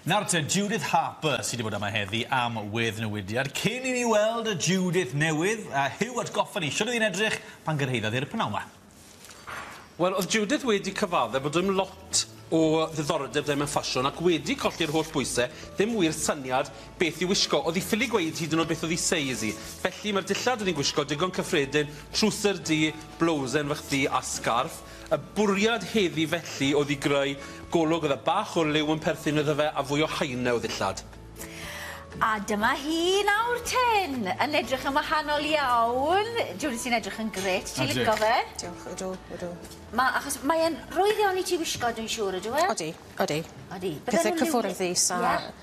Nawr te, Judith Harper sydd wedi bod yma heddi am weddnewidiad. Cyn i ni weld y Judith newydd, a Huw atgoffa ni, shwd oedd hi'n edrych pan gyrhaeddodd hi'r pnawn 'ma? Wel, o'dd Judith wedi cyfadde bod dim lot o ddiddordeb 'da 'i mewn ffasiwn ac wedi colli'r holl bwyse, ddim wir syniad beth i wisgo. O'dd 'i ffili gweud hyd yn o'd beth o'dd 'i seis 'i. Felly ma'r dillad o'dd 'i'n gwisgo digon cyffredin, trwser du, blowsen fach ddu a sgarff. Y bwriad heddi felly oedd i greu golwg oedd â bach o liw yn perthyn iddo fe a fwy o haenau o ddillad. A dyma hi nawr ten, yn edrych yn wahanol iawn. Judith, ti'n edrych yn grêt, ti'n lico fe? Diolch, ydw, ydw. Ma, achos mae e'n rwydd iawn i ti wisgo, dwi'n siŵr, ydw e? Odi, odi. Odi. Pethe cyffwrddus a... Ie.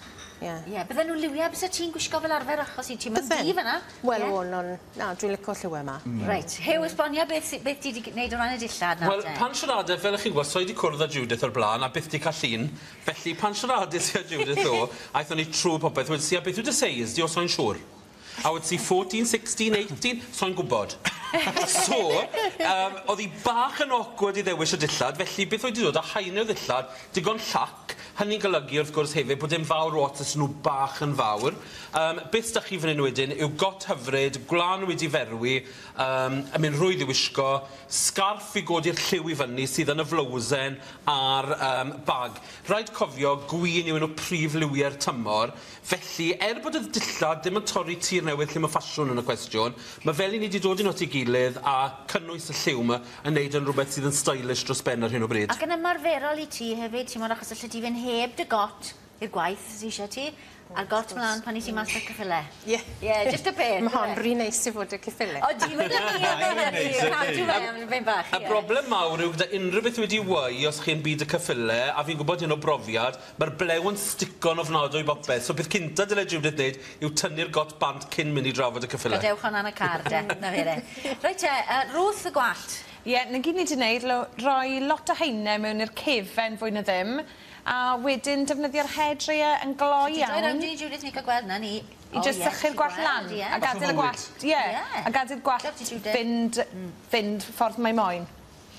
Ie. Ie, bydden nhw'n liwiau byse ti'n gwisgo fel arfer achos i ti'n mynd ddu fan'na. Wel o'n o'n na dwi'n lico lliwie 'ma. Reit, Huw esbonia beth sy beth ti 'di g- neud o ran y dillad nawr Wel te. pan siarade fel 'ych chi'n gwbod soi 'di cwrdd â Judith o'r bla'n a byth 'di ca'l llun felly pan siarades i â Judith ddo aethon ni trw popeth wedes i a beth yw dy seis di o soi'n siŵr. A wedes i 14, 16, 18, soi'n gwbod. So yym o'dd 'i bach yn awkward i ddewis y dillad felly beth oedd 'di dod â haene o ddillad digon llac hynny'n golygu wrth gwrs hefyd bod dim fawr o ots os 'yn nw bach yn fawr. Yym beth s'da chi fan 'yn wedyn yw got hyfryd, gwlân wedi ferwi, yym yn mynd rhwydd i wisgo, sgarff i godi'r lliw i fyny sydd yn y flowsen a'r yym bag. Rhaid cofio gwin yw un o prif liwie'r tymor, felly er bod y dillad ddim yn torri tir newydd lle ma' ffasiwn yn y cwestiwn, ma' fel 'yn ni 'di dod â nhw at ei gilydd a cynnwys y lliw 'ma yn neud yn rwbeth sydd yn stylish dros ben ar hyn o bryd. Ac yn ymarferol i ti hefyd, ti'mod achos allet ti fynd heb dy got i'r gwaith os isie ti, a'r got mlan pan i ti mas o'r ceffyle. Ie. Ie, jyst y peth. Ma' hon ry neis i fod y ceffyle. Odi, ma' 'da ni cadw fe am dipyn bach. Y broblem mawr yw gyda unrhyw beth wedi weu os chi'n byd y ceffyle, a fi'n gwbod hyn o brofiad, ma'r blew yn stico'n ofnadwy i bopeth, so peth cynta dyle Judith neud yw tynnu'r got bant cyn mynd i drafod y ceffyle. Gadewch hwnna yn y car de, 'na fe de. Reit te, yy Ruth y gwallt. Ie, 'na gyd ni 'di neud lo- roi lot o haene mewn i'r cefen fwy na ddim, a wedyn defnyddio'r hairdryer yn gloi iawn. Ti droi rownd i ni Judith ni ca'l gweld 'na ni. I jyst sychu'r gwallt lan a gadel y gwallt ie a gadel gwallt fynd fynd ffordd mae moyn.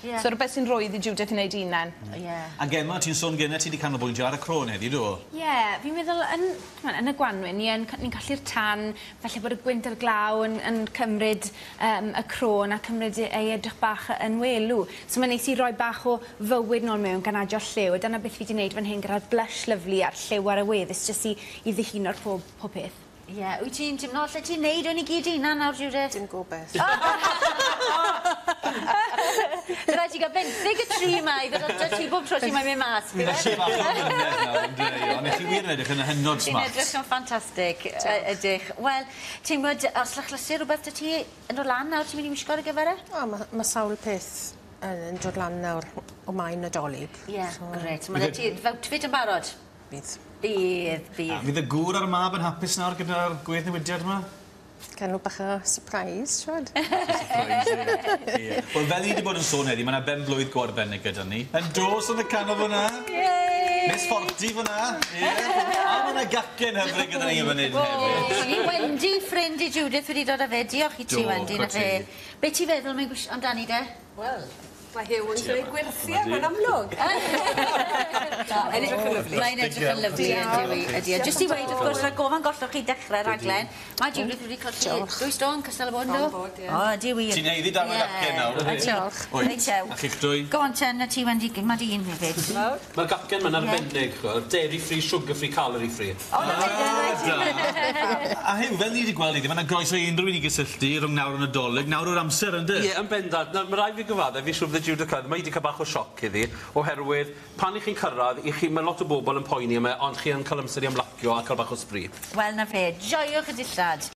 Ie. So rwbeth sy'n rwydd i Judith i neud 'i unan. Ie. Ag Emma ti'n sôn gynne ti 'di canolbwyntio ar y crôn heddi do? Ie, fi'n meddwl yn ch'mod yn y gwanwyn ni yn ni'n colli'r tan falle bod y gwynt a'r glaw yn yn cymryd yym y crôn a cymryd e ei edrych bach yn welw. So ma'n neis i roi bach o fywyd nôl mewn gan adio lliw a dyna beth fi 'di neud fan hyn gyda'r blush lyfli a'r lliw ar y wefus jyst i i ddihuno'r pob pob peth. Ie, wyt ti'n timlo allet ti neud hwn i gyd dy hunan nawr Judith? Dim gobeth. By' raid ti ga'l benthyg y tri 'ma i ddod ato ti bob tro ti moyn myn' mas bydd e? Felly bach o amynedd nawr on'd yw e? Ond 'ych chi wir yn edrych yn hynod smart. Chi'n edrych yn ffantastig ydych. Wel ti'n gwbod os achlysur rwbeth 'dy ti yn dod lan nawr ti'n myn' i wisgo ar gyfer e? O ma' ma' sawl peth yn yn dod lan nawr o mae Nadolig. Ie, grêt. Ma' 'dy ti outfit yn barod? Bydd. Bydd, bydd. A fydd y gŵr a'r mab yn hapus nawr gyda'r gweddnewidiad 'ma? Gawn nhw bach o surprise t'wod? Surprise ie. Ie. Wel fel ni 'di bod yn sôn heddi ma' 'na ben-blwydd go arbennig gyda ni. Yn dos yn y canol fan 'na. Yay! Miss Forty fan 'na. Ie. A ma' 'na gacen hyfryd gyda ni fan 'yn hefyd. O! Ni Wendy ffrind i Judith wedi dod â fe. Diolch i ti Wendy 'na fe. Be' ti feddwl mae'n gwis- amdani de? Wel, mae Huw yn creu gwyrthiau, mae'n amlwg. Mae'n edrych yn lyfli. Mae'n edrych yn lyfli yndyw 'i ydi. A jyst i weud wrth gwrs rhag ofan golloch chi dechre'r raglen, mae Judith wedi colli dwy stôn cystal â bod yndo? Bron bod ie. O ydi wir. Ti'n haeddu darn o gacen nawr. Diolch. Reit te. A chi'ch dwy. Go on ten, 'na ti Wendy, ma' di un hefyd. Ma'r gacen ma'n arbennig ch'wel, dairy free, sugar free, calorie free. O na fe reit. A Huw, fel ni 'di gweld heddi, ma' 'na groeso i unrhyw un i gysylltu rhwng nawr a Nadolig, nawr yw'r amser ynde? Ie, yn bendant. Nawr ma' raid fi gyfadde, fi'n siŵr bydde Judith Clyne, mae 'di ca'l bach o sioc iddi, oherwydd pan 'ych chi'n cyrradd, 'ych chi, ma' lot o bobl yn poeni am e, ond chi yn ca'l amser i ymlacio a ca'l bach o sbri. Wel 'na fe, joiwch y dillad.